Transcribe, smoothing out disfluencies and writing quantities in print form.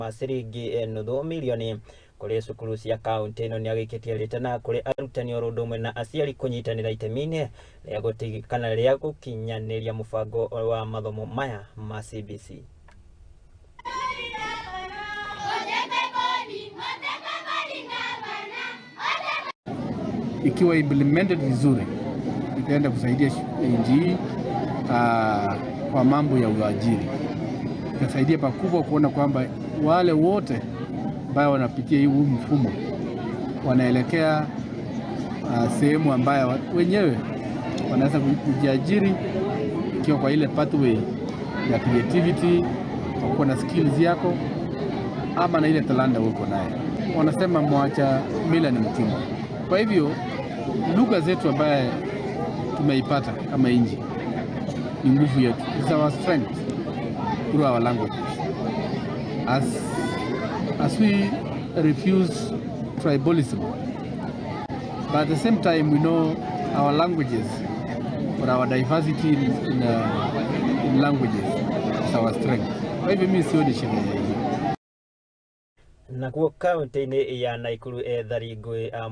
Ma ciringi nuthu milioni kũrĩ cukuru cia kaunti ĩno. Nĩ agĩikĩtie rĩtana kũrĩ arutani oro ũndũ ũmwe na aciari kũnyitanĩra itemi-inĩ rĩa kana rĩa gũkinyanĩria mũbango wa mathomo maya ma CBC. Ikiwa implemented vizuri itaenda kusaidia nchi hii kwa mambo ya uajiri. Itasaidia pakubwa kuona kwamba wale wote ambao wanapitia huu mfumo wanaelekea sehemu ambayo wenyewe wanaweza kujiajiri, ikiwa kwa ile pathway ya creativity, kwa kuwa na skills yako ama na ile talanta uko naye. Wanasema mwacha mila ni mtumwa. Kwa hivyo lugha zetu ambaye tumeipata kama nchi ni nguvu yetu. It's our strength through our languages. As we refuse tribalism, but at the same time we know our languages or our diversity in languages is our strength. Kwa hivyo mimi sioni shida ya hiyo. Nakuo kaunti-inĩ ya Naikuru ethari ngũĩ a